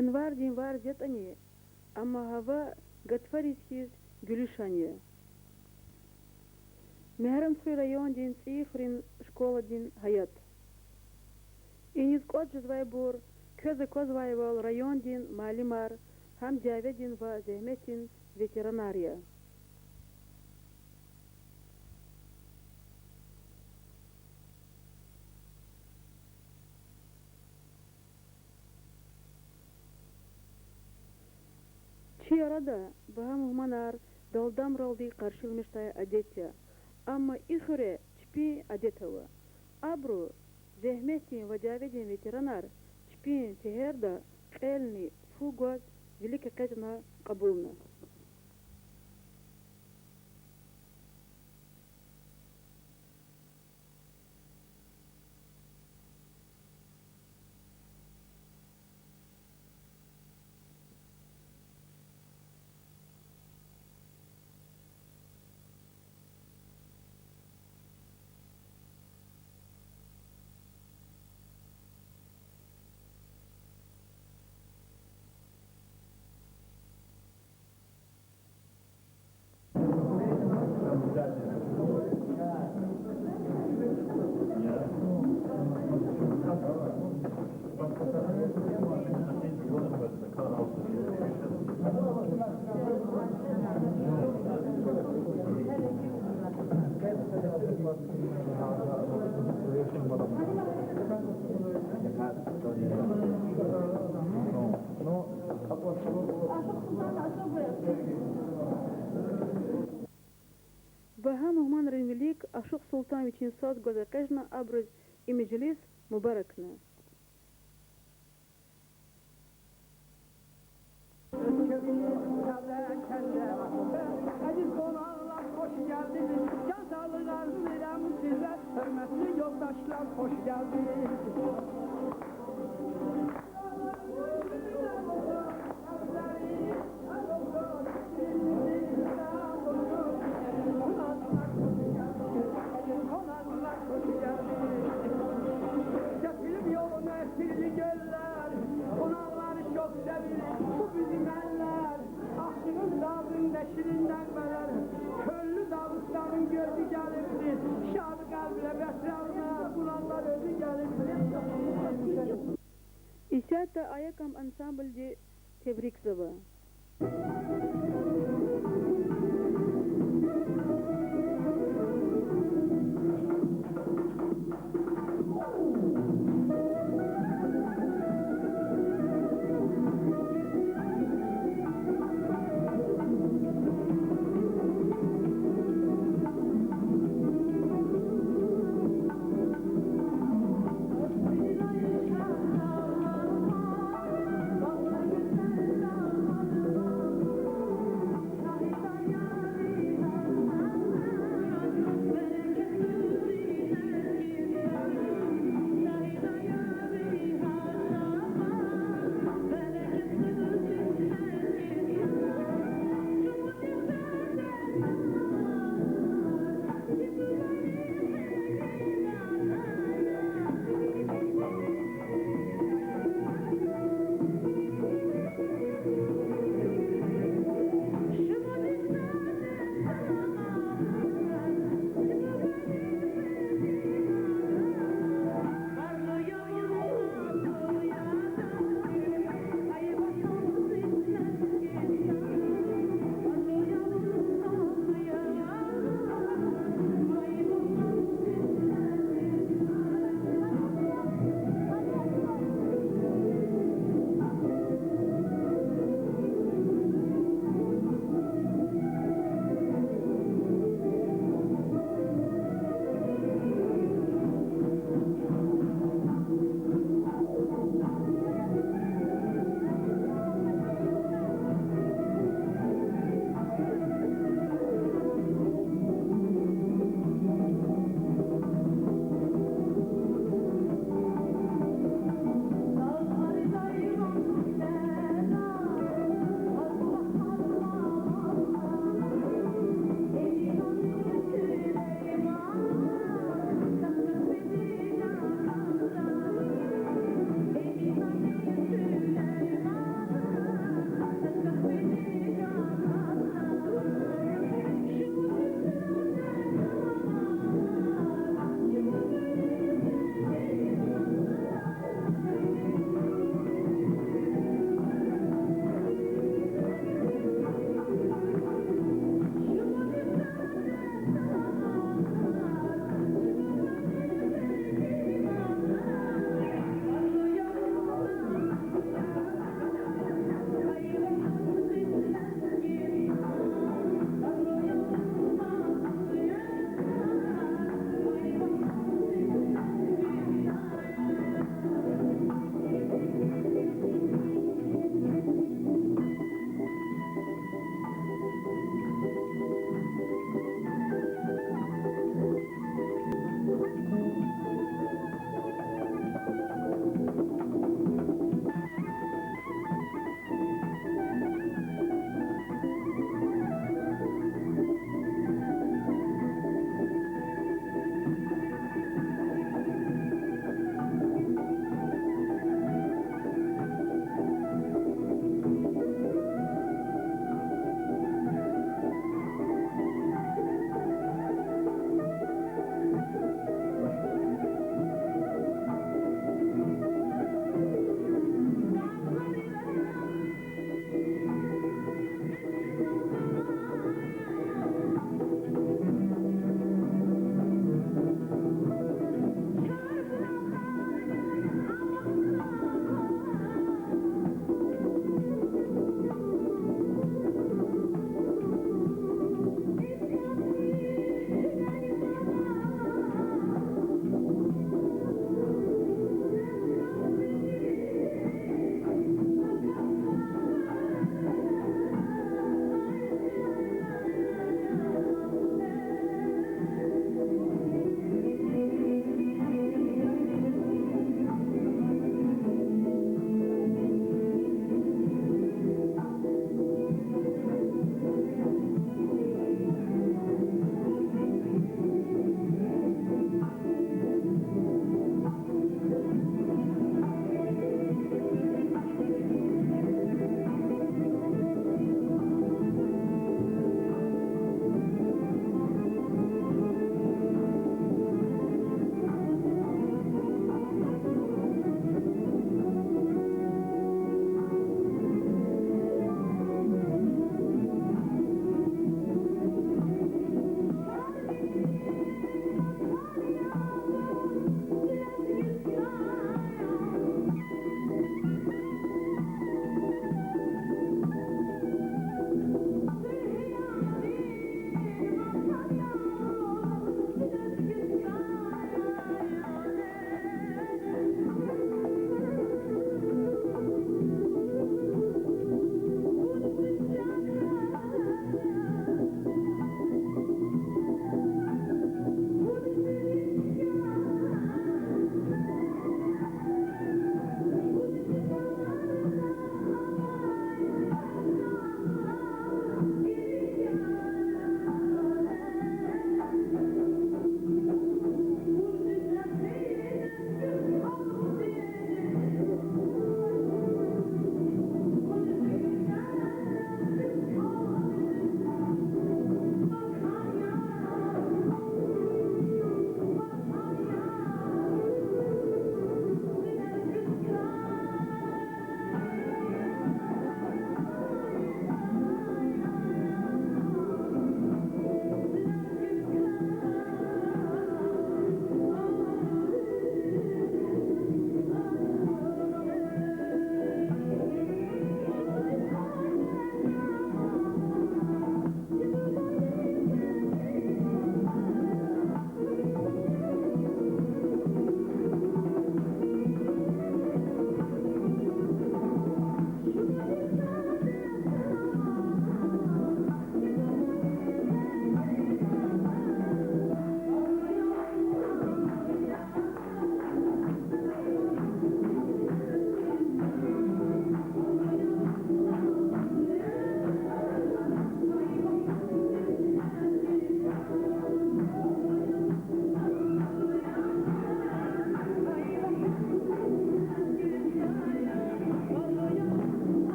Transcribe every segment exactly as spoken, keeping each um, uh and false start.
Январдин варз ятӀани, амма гьава гатфариз хьиз гуьлуьшан я. Мегьарамдхуьруьн райондин ЦӀийи хуьруьн школадин гьаят. Иниз кӀватӀ жезвайбур, квез аквазвайвал, райондин муаллимар, гьам дяведин ва зегьметдин ветеранар я. Чи арада багьа мугьманар далдамралди къаршиламишдай адет я, амма и хуьре чпин адет ава. Абуру, зегьметдин ва дяведин ветеранар, чпин тегьерда кьелни фу гваз вилик экъечӀна кьабулна. Багьа мугьманрин вилик Ашукь Султан вичин саз гваз экъечӀна абуруз и межлис мубаракна. Aziz qonaqlar, xoş gəldiniz. Can sağlığı arzu edirəm sizə, hörmətli yoldaşlar, xoş gəldiniz. Qonaqlar xoş gəldiniz. Sepilim yoluna sirli göller, qonaqları çox sevir bu bizim eller. Aşığın sazın neşirin nəğmələr, köllü Dağıstanın gözü gəlibdir. Şad qəlblə bəsləmə, qonaqlar özü gəlibdir. Исятда Аякам ансамблди тебрикзава.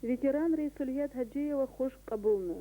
Ветеранри Сулият Гьажиева хуш кьабулна.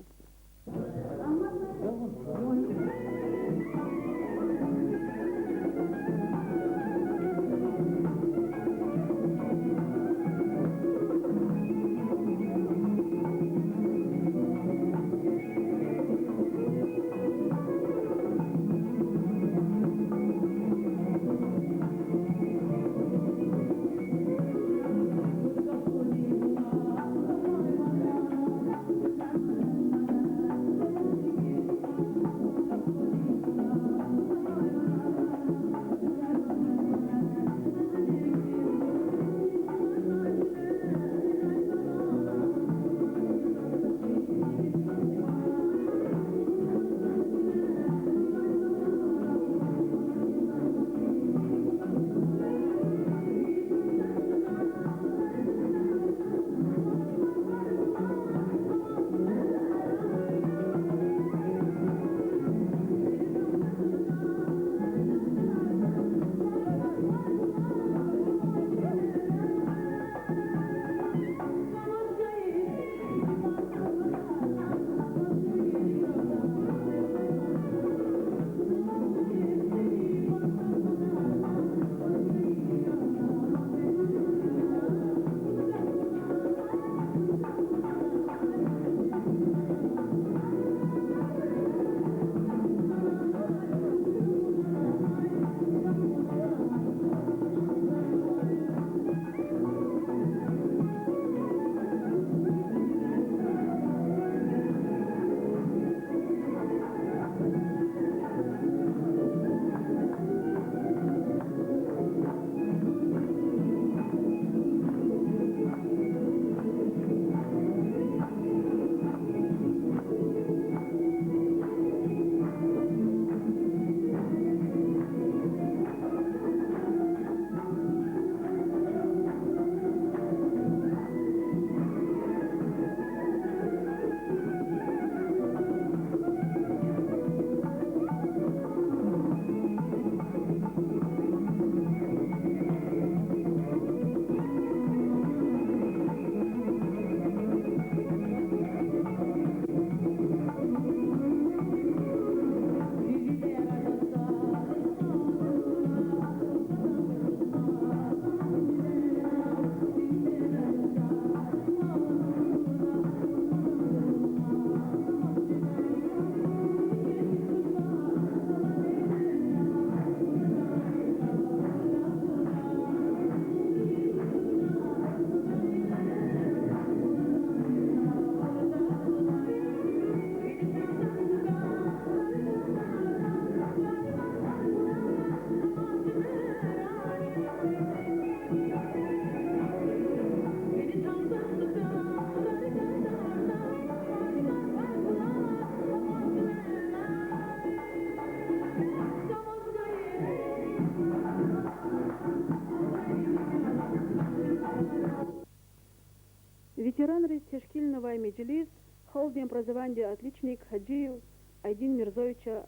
Ветеранриз тешкилнавай межлис халкьдин образованидин отличник Гьажиев Айдин Мирзоевича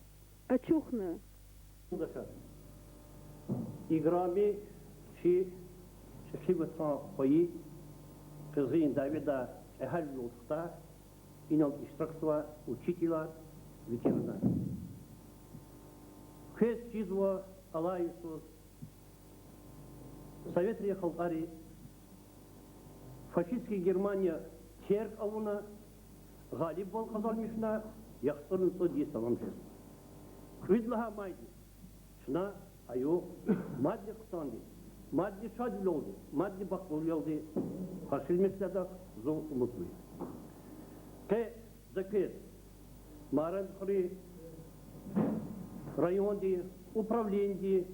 ачухна. Играми чи чӀехи ватан хайи, къизилдин дяведа кьегьалвилелди хтай, инал иштиракзавай учителар, ветеранар. Квез чизва, алай йисуз советрин халкьари фашистский Германия терг авуна, гъалибвал къазанмишна, яхцӀурни цӀуд йис тамам жезва. Кьвед лагьай майдиз чна а югъ мадни хъсанди, мадни шадвилелди, мадни бахтавилелди къаршиламишзаватӀа, зун умудвал. Къе за квез Марандхуьруьн райондин управленидин,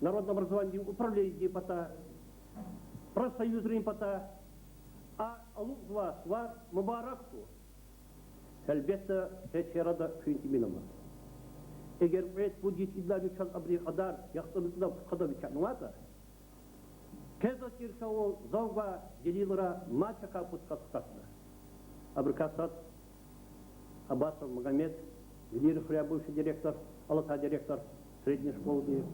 народное образованидин управленидин патай, профсоюзрин патай а алукьзавай сувар мубаракзава. Гьелбетда, къе чи арада куьн тӀимил ама. Эгер кьвед-пуд йис идалайни чаз абурун кьадар, яхцӀурни цӀуд пудкъадал вичӀнаватӀа, къе заз чир хьайивал, зав гвай делилар мад чакай пудкъад хкатна. Абурукай сад Абасов Магомед, Вилерин хуьряй бывший директор, алатай директор средней школадин,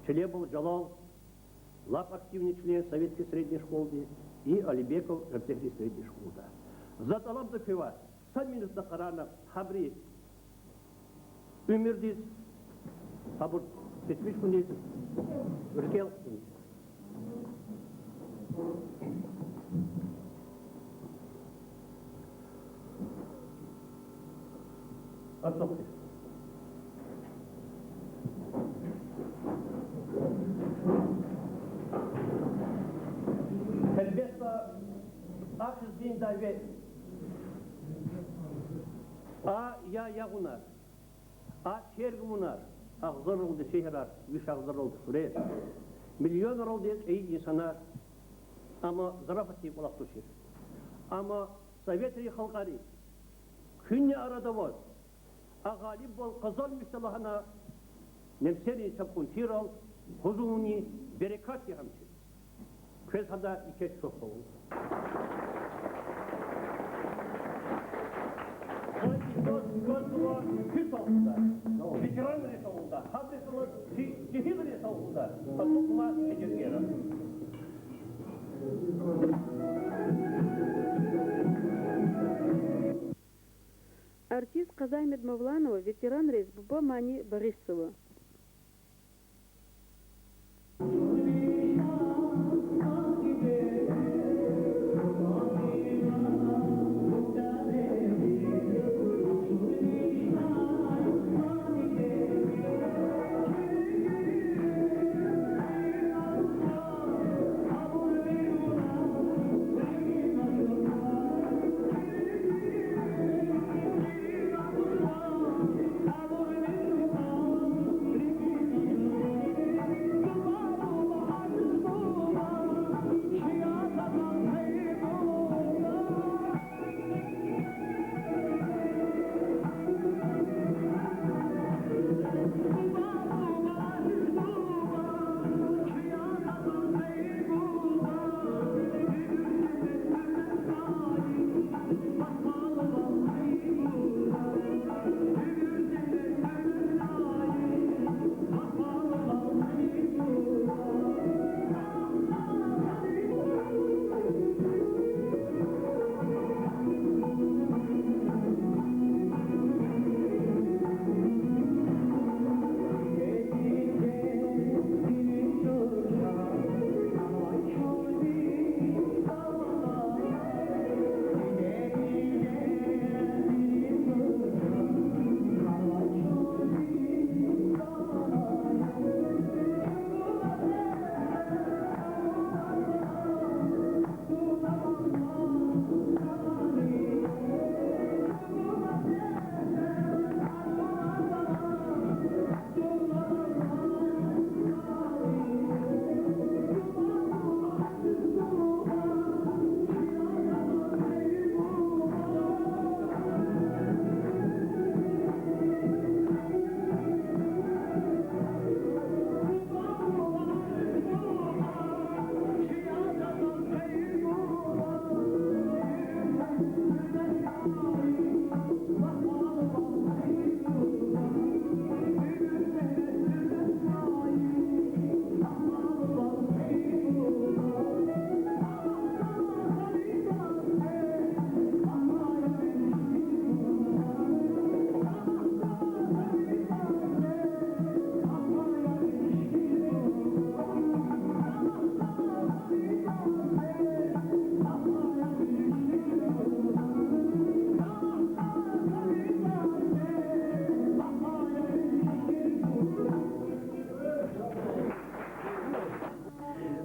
Челебов Жалал, лап активный член советский средней школадин, И Алибеков Эрцехри средний школада. За тӀалабзава квевай, са минутда къарагъна гьабурун уьмуьрдиз, гьабур кесиб хьуниз, рикӀел хкуниз. Ацукьди. Гьелбетда, а хизандин дяве, а я-ягъунар, а тергвунар, агъзурралди шегьерар, виш агъзурралди хуьрер, миллионралди кьейи инсанар, амма зарафатдин кӀвалах тушир. Амма советрин халкьари куьнни арада аваз, а гъалибвал къазанмишда лагьана, немсерин са кӀунтӀрал гьазурни берекатдин гьамчи. Квез гьада еке чухсагъул. Квез, квез, квез куь саламда, ветеранрин саламда, гьабурун саламда, жи-, жегьилрин саламда, ацукьна эжетмир. Артист Къазаймет Мавланова ветеранриз буба мани багъишзава.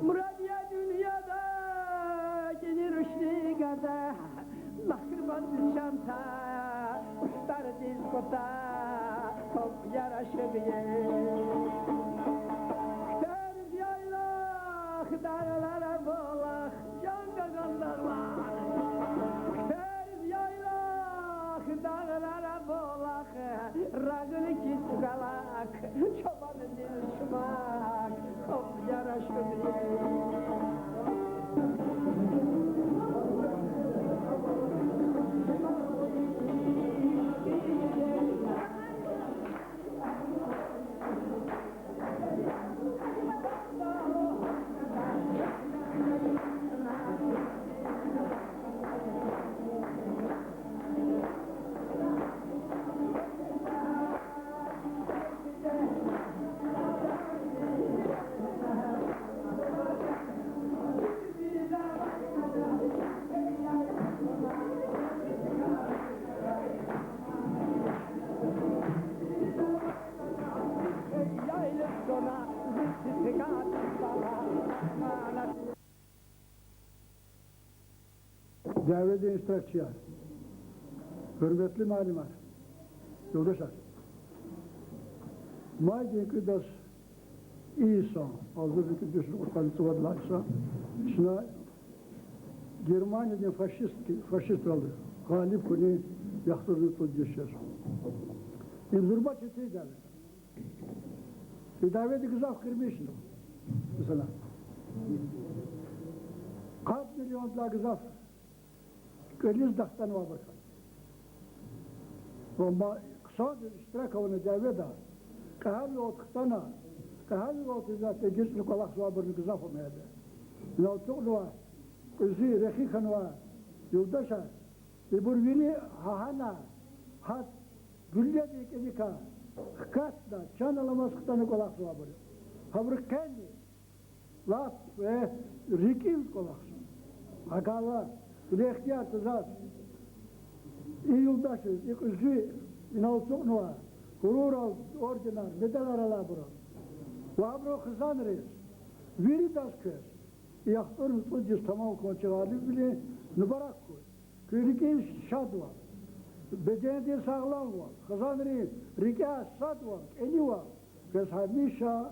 Мурад я дуьньяда кӀани рушни гада, махкурбан дуьз чантай, кьуьтӀардиз кӀватай, кап ярашугъ я. Куьтягьиз яйлах, дагълара булах, чан гагъан дагълар. Куьтягьиз яйлах, дагълара булах, рагъуник хьиз кӀвалах, чубандиз чумак, кап ярашугъ я. Дяведин иштиракчияр, гьуьрметлу муаллимар, юлдашар. Майдин кӀуьдаз ийисан, агъзурни кӀуьд виш кьудкъанни цӀувад лагьай йисан, чна Германиядин фашист, фашистрал гъалиб хьунин яхцӀурни цӀуд йис жезва. Им зурба четин дяве. И дяведа гзаф къирмишна, месела, къад миллиондилай гзаф кӀвализ дахтанвайбур хьана. Амма хъсандиз иштирак авуна дяведа, кьегьалвилелди хтана, кьегьалвилелди исятда эгечӀна кӀвалахзавайбурни гзаф ама ада. Инал ацукьнава кьуьзуь, рехи хьанвай юлдашар, ибур вири гьа-гьана, гьа гуьлледин кӀаникай хкатна, чан аламаз хтана кӀвалахзавайбур я. Гьабурун къени лап, э, рикӀиз кӀвалахзава. Гьакӏ хьайила, виле ихтияр це заз и юлдашриз, и кьуьзуь, инал ацукьнава, гъурурал орденар, медалар алайбуруз ва абурун хизанриз, виридаз квез и яхцӀурни цӀуд йис тамам хьун чи гъалибвилин мубарак хьуй. Куь рикӀин шадвал, бедендин сагъламвал, хизанрин рикӀяй садвал, кӀанивал квез гьамиша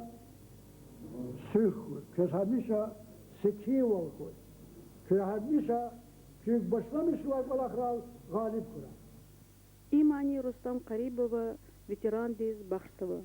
суьгь хьуй, квез гьамиша секинвал хьуй, квез гьамиша куьн башламишзавай кӀвалахрал гъалиб хьурай. И мани Рустам Къарибова ветерандиз бахшзава.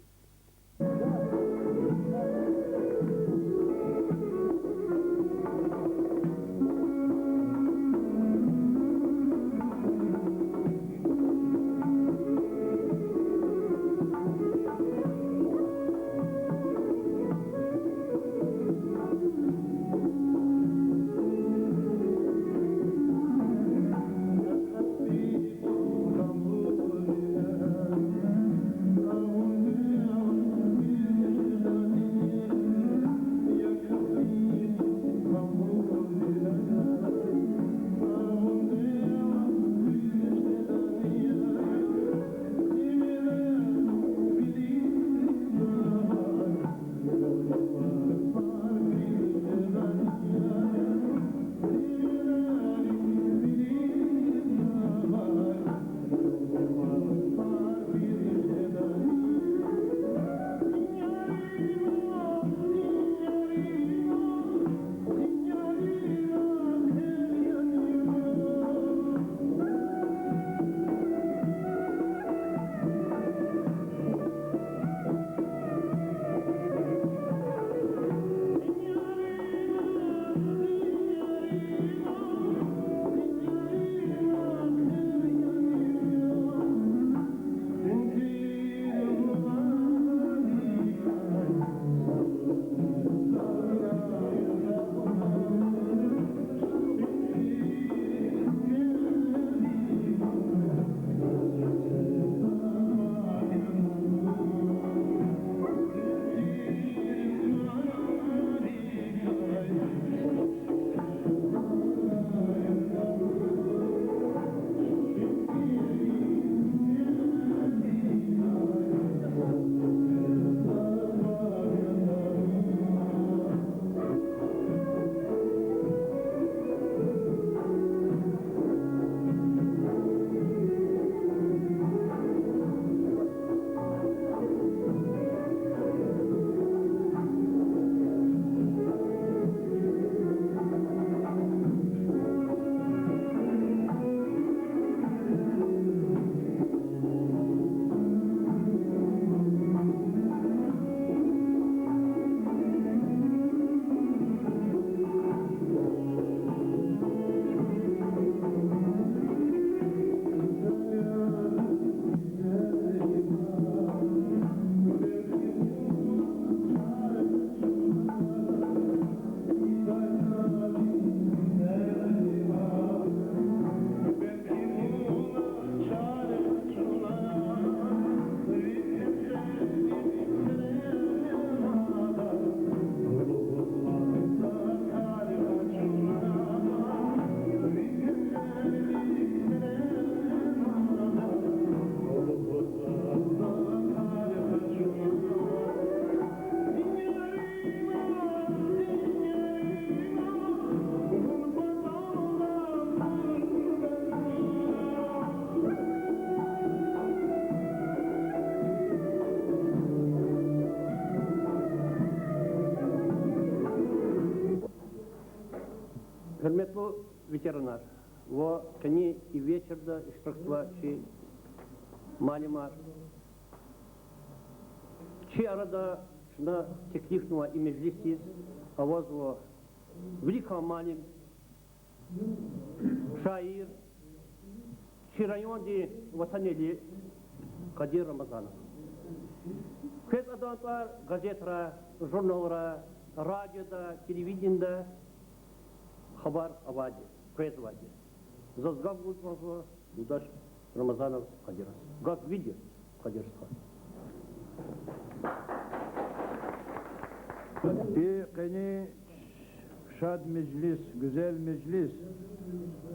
Ветеранар ва къенин и вечерда иштиракзавай чи муаллимар. Чи арада чна теклифнавай и межлисдиз авазва виликан муаллим, шаир, чи райондин ватанэгьли Къадир Рамазанов. Квез адан тӀвар газетра, журналра, радиода, телевиденида хабар авайди, къвезвайди. Заз гаф гуз кӀанзава юлдаш Рамазанов Къадираз. Гаф вири Къадир стха. И къенин шад межлис, гуьзел межлис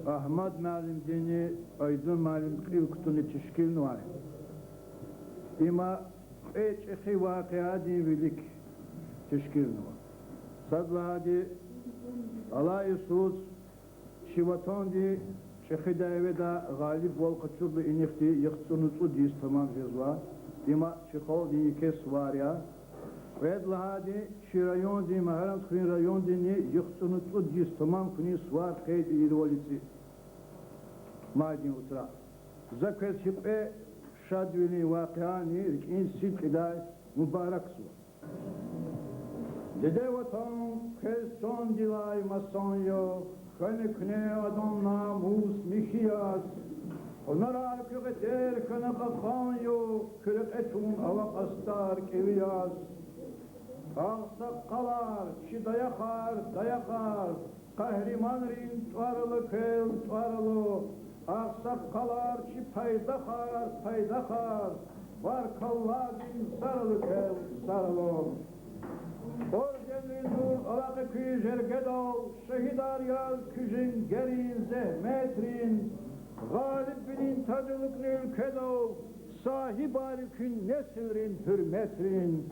Агьмад муаллимдинни Айдун муаллимдин кьил кутуна тешкилнавай. Има кьве чӀехи вакъиадин вилик тешкилнава. Сад лагьайди, алай йисуз чи ватандин чӀехи дяведа гъалибвал къачурла инихъди яхцӀурни цӀуд йис тамам жезва. Има чи халкьдин еке сувар я. Кьвед лагьайди, чи райондин, Магьарамдхуьруьн райондини яхцӀурни цӀуд йис тамам хьунин сувар къейд ийидайвал я и майдин вацра. За квез гьи кьве шадвилин вакъиани рикӀин сидкьидай мубаракзава. Диде Ватан, квез чандилай масан я, хьана куьне адан намус михьи яз. Гьунарар куь гъетер хьана кьакьан я, куь рекье чун ава къастар кӀеви яз. Агъсакъалар, чи даяхар, даяхар, къагьриманрин тӀвар ала квел, тӀвар ала. Агъсакъалар, чи пайдахар, пайдахар, баркалладин зар ала квел, зар ала. Орденрин нур алакьа куь жергедал, шагьидар яз куь женгерин, зегьметрин, гъалибвилин таж алукӀна уьлкведал, сагьибар я куьн несилрин гьуьрметрин.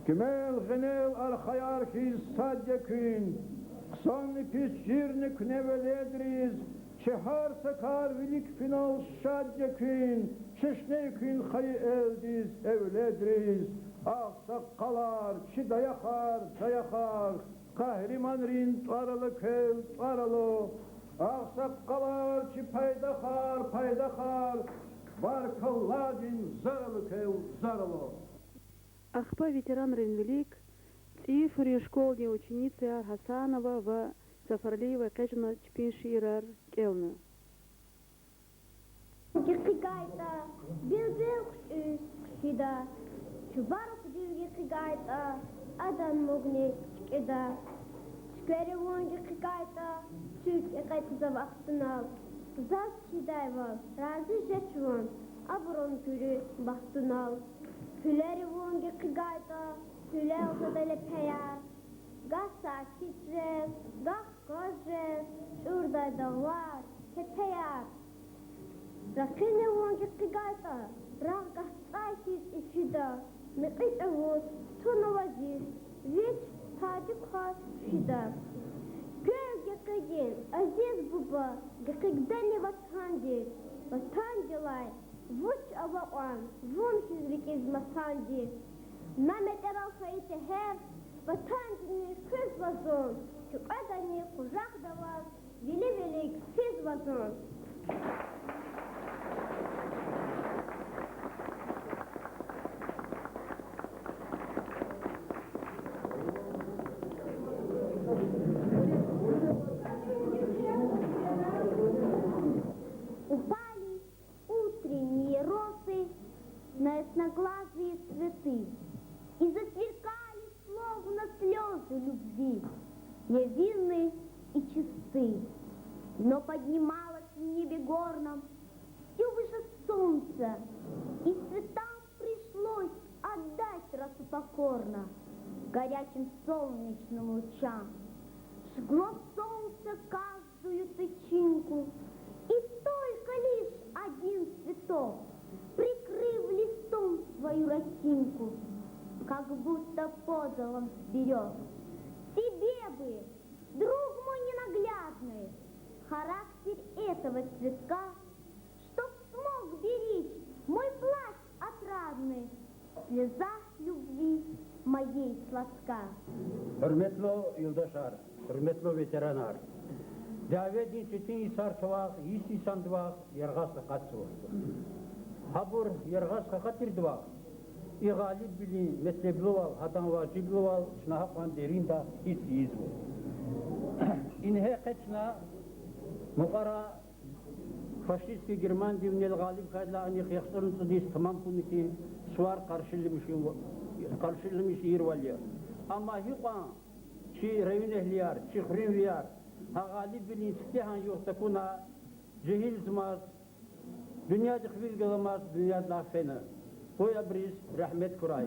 Кимел-гъенел архаяр хьиз сад я куьн, хъсанни пис чирна куьне веледриз, чи гьар са кар вилик финал шад я куьн, чешне я куьн хайи элдиз, эвледриз. Агъсакъалар, чи даяхар, даяхар, къагьриманрин тӀвар ала квел, тӀвар ала. Агъсакъалар, чи пайдахар, пайдахар, баркалладин зар ала квел, зар ала. Ахпа ветеранрин вилик ЦӀийи хуьруьн школадин ученицаяр Гьасанова ва Сафарлиева экъечӀна чпин шиирар кӀелна. ГьикӀигайтӀа, билбил хъуьтӀуьз хъфида, чубарукдив гьикӀигайтӀа, адан мугни чкӀида. Цуьквери вун гьикӀигайтӀа, цуьк экъечӀзава ахтунал. Заз чидайвал, рази жеч вун, абурун куьруь бахтунал. Гьуьлери вун гьикӀигайтӀа, гьуьлел жеда лепеяр, гагь сакит жез, гагь кваз жез чӀурдай дагълар, тепеяр. Ракъини вун гьикӀигайтӀа, рагъ гагь цӀай хьиз ифида, мекьи чӀавуз туна ваз йис, вич тади кваз хъфида. Квел гьикӀигин, азиз буба, гьикӀигдани ватандиз, ватандилай вуч ава кьван, вун хьиз рикӀиз масанди. На метӀерал хьайи тегьер, ватандини хуьзва зун, куь кьведани къужахда ваз, вили вилик физва зун. Упали утренние росы на ясноглазые цветы и засверкали, словно слёзы любви, невинны и чисты. Но поднималось в небе горном всё выше солнце, и цветам пришлось отдать росу покорно горячим солнечным лучам. Жгло солнце каждую тычинку, и только лишь один цветок, прикрыв листом свою росинку, как будто подол он сберег. Тебе бы, друг мой ненаглядный, характер этого цветка, чтоб смог беречь мой плач отрадный, в слезах любви моей сладка. Гьуьрметлу юлдашар, гьуьрметлу ветеранар! Дяведин четин йисар тӀвар йис йисандивай яргъаз къакъатзава. Гьабур яргъаз къакъатирдалай, и гъалибвилин метлеблувал, гьадан важиблувал чна гьакьван деринда гьисс ийизва. Ингье къе чна мукьвара фашистский Германиядин винел гъалиб хьайидалай аниз яхцӀурни цӀуд йис тамам хьунин сувар къаршиламишун-, къаршиламиширвал я. Амма гьикьван чи районэгьлияр, чи хуьруьнвияр гьа гъалибвилин сифтегьан югъ такуна жегьилзамаз, дуьньядихъ вил галамаз дуьньядилай фена. Къуй абуруз рагьмет хьурай.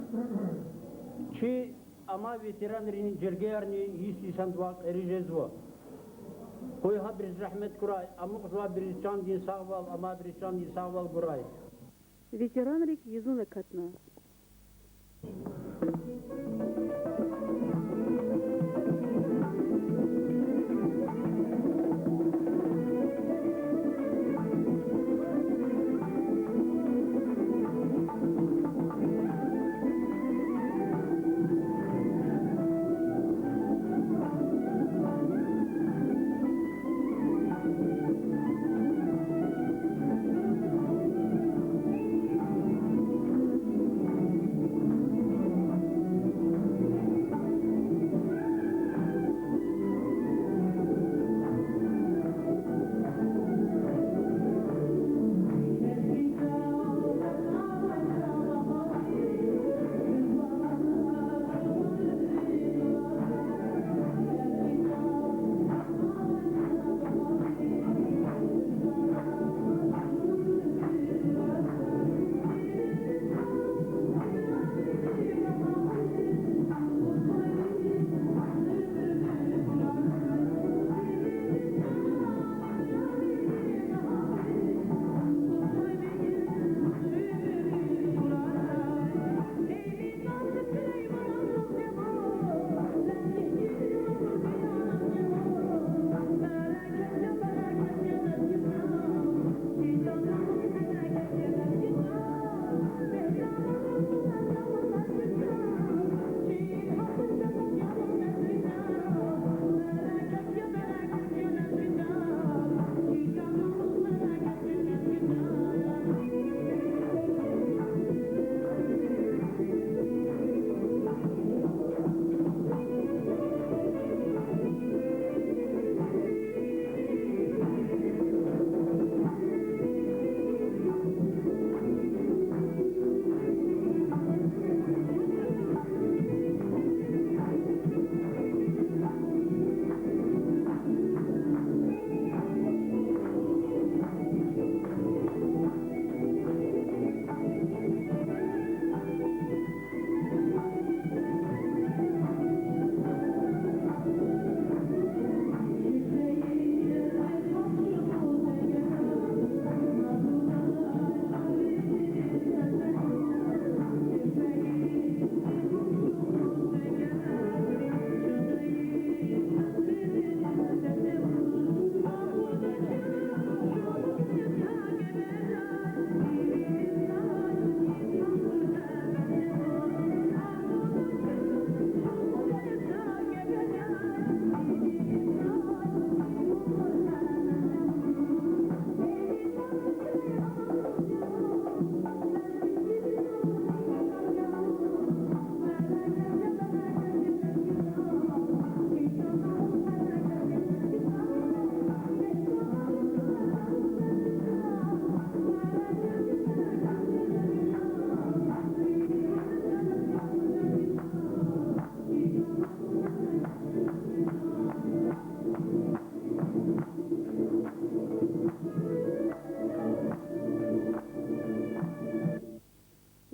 Чи амай ветеранрин жергеярни йис йисандивай кьери жезва. Къуй гьабуруз рагьмет хьурай, амукьзавайбуруз чандин сагъвал, амайбуруз чандин сагъвал гурай. Ветеранрик юзун акатна.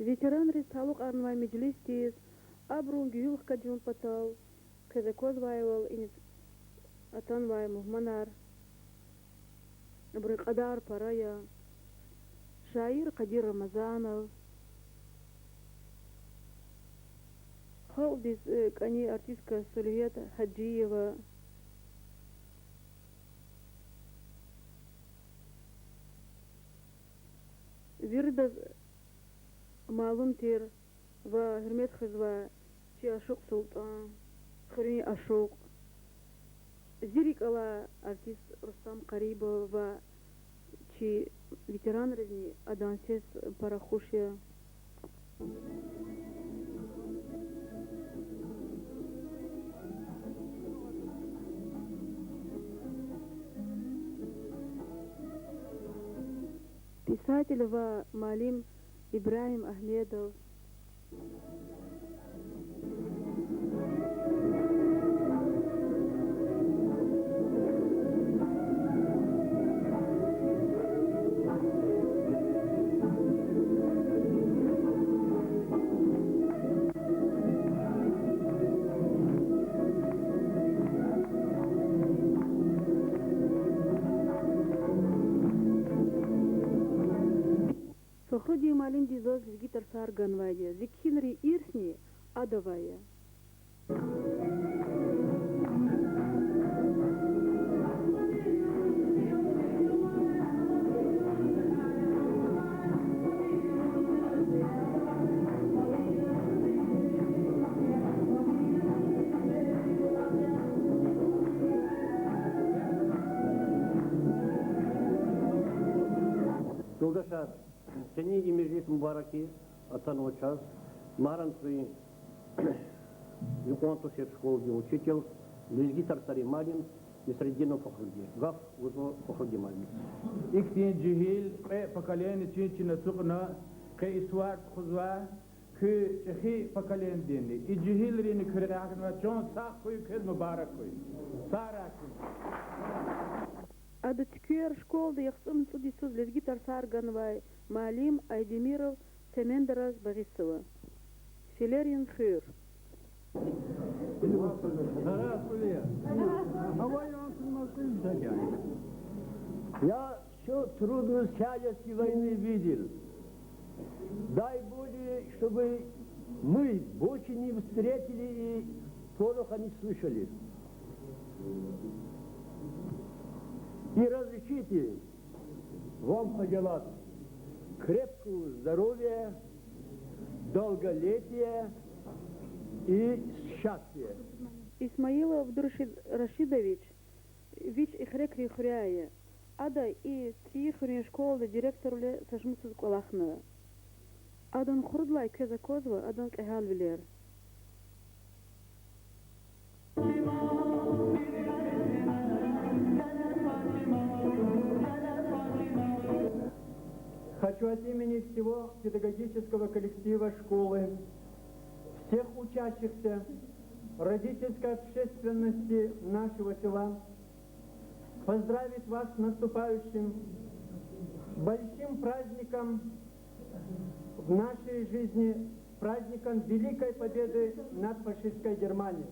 Ветеранриз талукьарнавай межлисдиз абурун гуьгьуьл хкажун патал квез аквазвайвал, иниз атанвай мугьманар, абурун кьадар пара я: шаир Къадир Рамазанов, халкьдиз, э, кӀани артистка Сулият Гьажиева, виридаз малум тир ва гьуьрмет хуьзвай чи ашукь СултӀан, хуьруьн ашукь. Зи рикӀ алай артист Рустам Къарибов ва чи ветеранризни адан сес пара хуш я. Писатель ва муаллим Ибрагьим Агьмедов. Фахрудин муаллимди заз лезги тарсар ганвайди я. Зи кхьинрин ирсни адавай я. Юлдашар, къенин и межлис мубаракиз ацанва чаз Магьарамдхуьруьн юкьван тушир школадин учитель, лезги тарсарин муаллим Несреддинов Фахрудин. Гаф гузва Фахрудин муаллимдиз. Ихьтин жегьил кьве поколение чин-чин ацукьна, къе и сувар тухузвай, куь чӀехи поколениединни, и жегьилрини куь рекье гьахьнавай, чан сагъ хьуй, квез мубарак хьуй. Сагърай куьн. Ада Цуьквер школада яхцӀурни цӀуд йисуз лезги тарсар ганвай муаллим Айдемиров Семендараз багъишзава. Филерин хуьр. Я всю трудность тяжести войны видел. Дай Боже, чтобы мы больше не встретили и пороха не слышали. И разрешите вам пожелать крепкого здоровья, долголетия и счастья. Исмаилов Абдурашид Рашидович вич Эхрекрин хуьряй я. Ада и цӀийи хуьруьн школада директорвиле са шумудсуз кӀвалахна. Адан хурудлай квез аквазва адан кьегьалвилер. Хочу от имени всего педагогического коллектива школы, всех учащихся, родительской общественности нашего села поздравить вас с наступающим большим праздником в нашей жизни, праздником Великой Победы над фашистской Германией.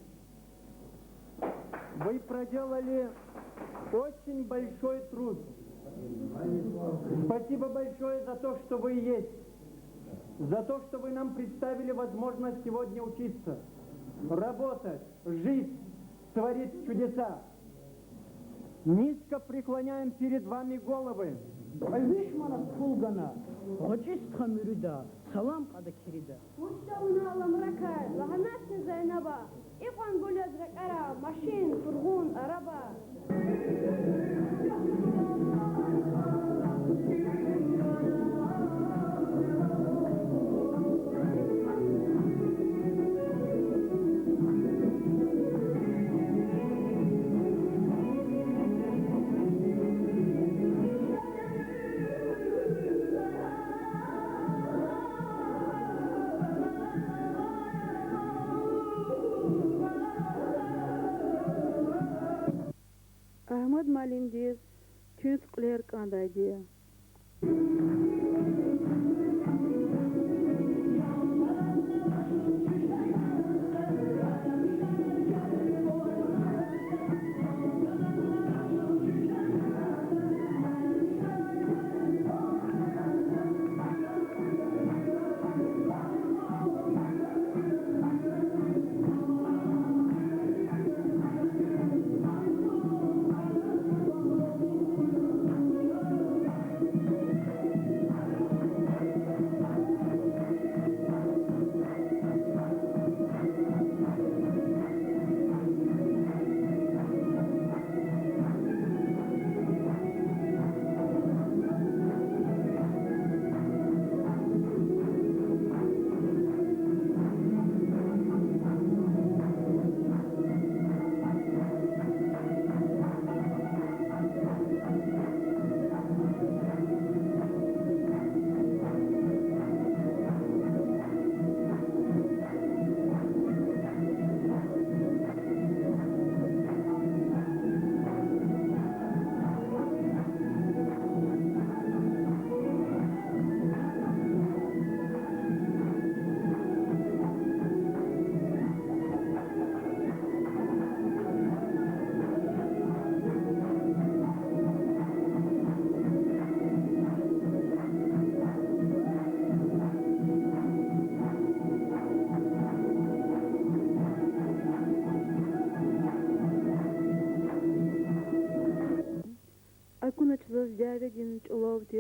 Вы проделали очень большой труд. Спасибо большое за то, что вы есть, за то, что вы нам представили возможность сегодня учиться, работать, жить, творить чудеса. Низко преклоняем перед вами головы. Кьве виш манат пул гана, гъвечӀи стха муьруьда, салам кьада кирида. Вуч я вуна аламракай, лагьанатни Зайнаба, икьван гуляз рекьера машин, фургъун, араба. Агьмад муаллимдиз туьнт кьуьлер кӀандайди я.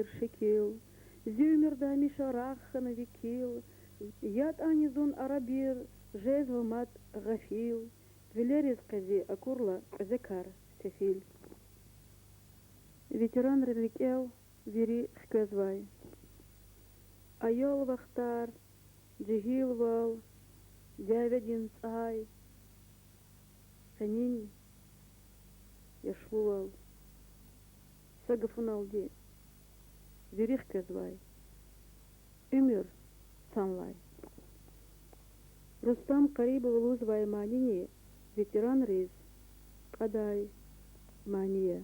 шикил, зи уьмуьрда гьамиша рагъ хьана векил, ятӀани зун арабир, жезва мад гъафил, вилериз къе зи акурла кьуьзекар сефил. Ветеранрин рикӀел вири хквезвай. Аял вахтар, жегьилвал, дяведин цӀай, къенин яшлувал, са гафуналди, вири хквезвай. Уьмуьр санлай. Рустам Къарибова лугьузвай манини ветеранриз кьадай мани я.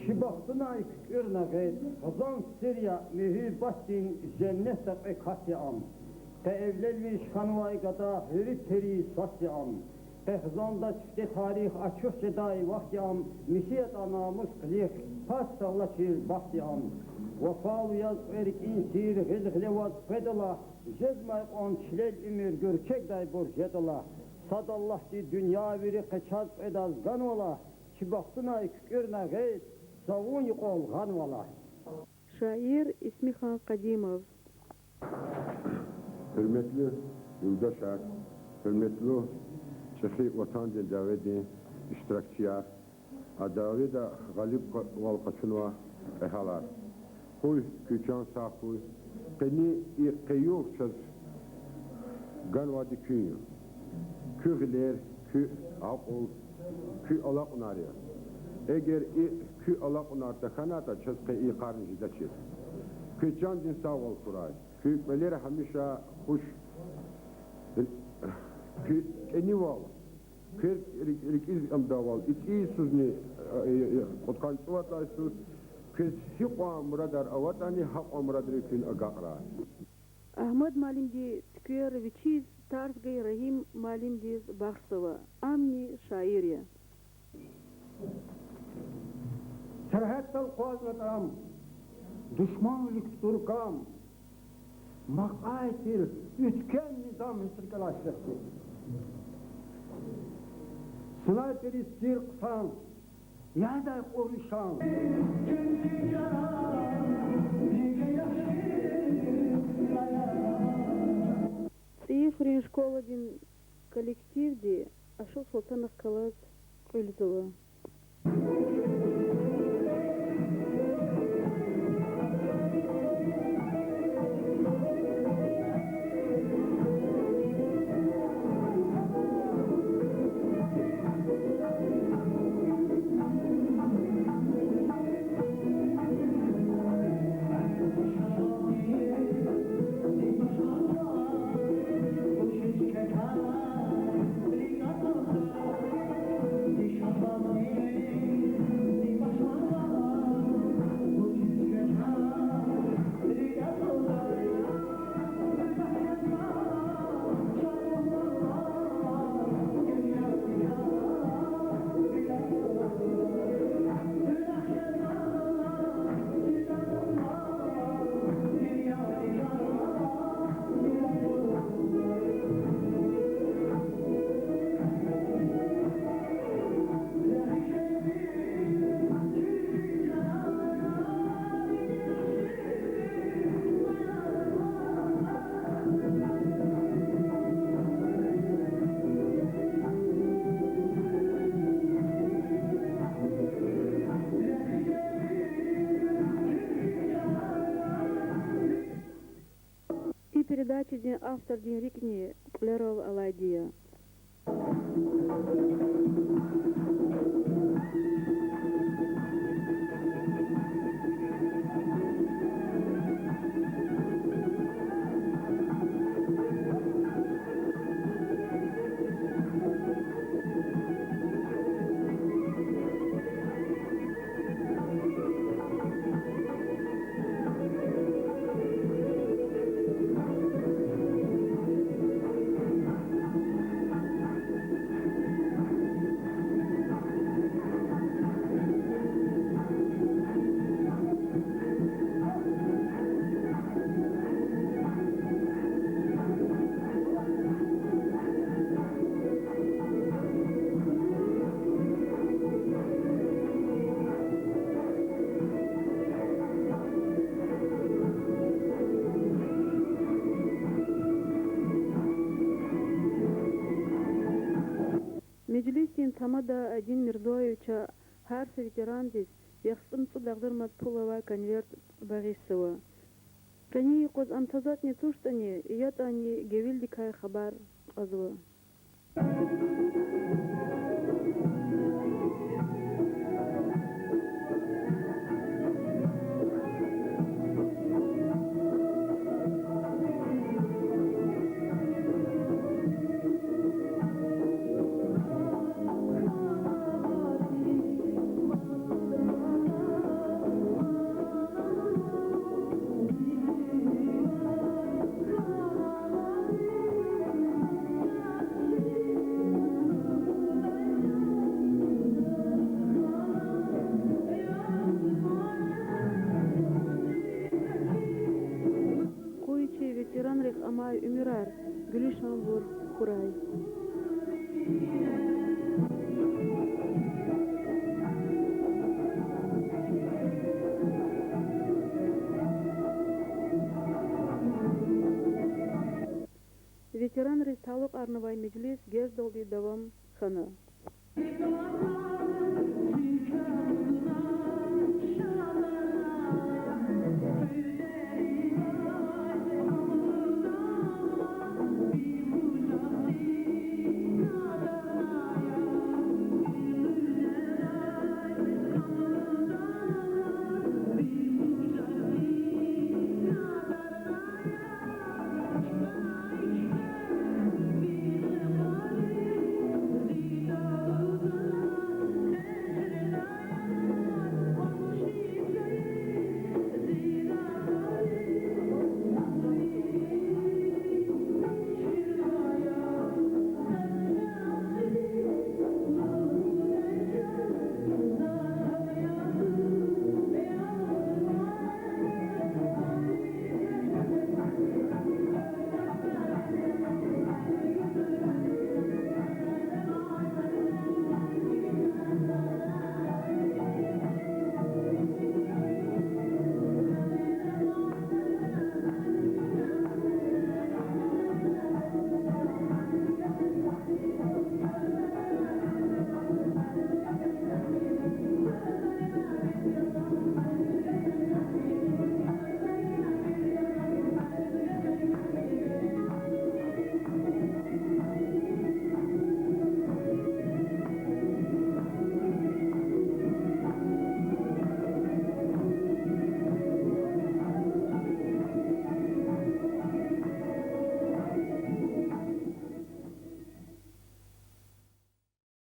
Чи бахтунай куькӀуьрна гъед, хизан сир я, муьгьуьббатдин женнетда кьве кат я ам. Къе эвлелвич хьанвай гада гьуьрметдин сад я ам. Къе хизанда сифте тарих ачух жедай вахт я ам, михьи ятӀа намус, къилих, пак сагълачир бахт я ам. Вафалу яз кьве рикӀин сир гъил-гъиле ваз къведалахъ, жезмай кьван чилел уьмуьр гуьрчегдайбур жедалахъ. Сад Аллагьди дуьнья вири къе чаз кьведаз ганвалахъ, чи бахтунай куькӀуьрна гъед, са вун юкьвал гъанвалахъ. Шаир Исмихан Къадимов. Гьуьрметлу юлдашар, гьуьрметлу чӀехи Ватандин дяведин иштиракчияр, а дяведа гъалибвал къачунвай кьегьалар. Къуй куь чан сагъ хьуй. Къенин и къе югъ чаз ганвайди куьн я. Куь гъилер, куь акьул, куь алакьунар я. Эгер и куь алакьунар тахьанайтӀа, чаз къе и йикъарни жедачир. Квез чандин сагъвал хьурай. Куь кӀвалера гьамиша хуш, куь кӀанивал, квез рикӀ-, рикӀиз амдайвал, ицӀийизни, э, э, кьудкъанни цӀувад лагьай йисуз, квез гьикьван мурадар аватӀани, гьакьван мурадрив куьн агакьрай. Агьмад муаллимди цуьквер вичиз тарс гайи Рагьим муаллимдиз бахшзава, амни шаир я. Сергьятдал акъвазнатӀа ам, душманвилихъ туркам, макьай тир уьтквем низам гьич рикӀелай сехти. Снайперриз тир хъсан, ядай кьур лишан. ЦӀийи хуьруьн школадин коллективди Ашукь Султановахъ галаз кьуьлзава. Передачадин автордин рикӀни кьуьлерал алайди я. Межлисдин тамада Адин Мирзоевича гьар са ветерандиз яхцӀурни цӀуд агъзурмаз пул авай конверт багъишзава. Къенин юкъуз ам тазатӀни туштӀани, ятӀани гевилдикай хабар кьазва. Къуй чи ветеранрихъ амай уьмуьрар гуьлуьшанбур хьурай. Ветеранриз талукьарнавай межлис геждалди давам хьана.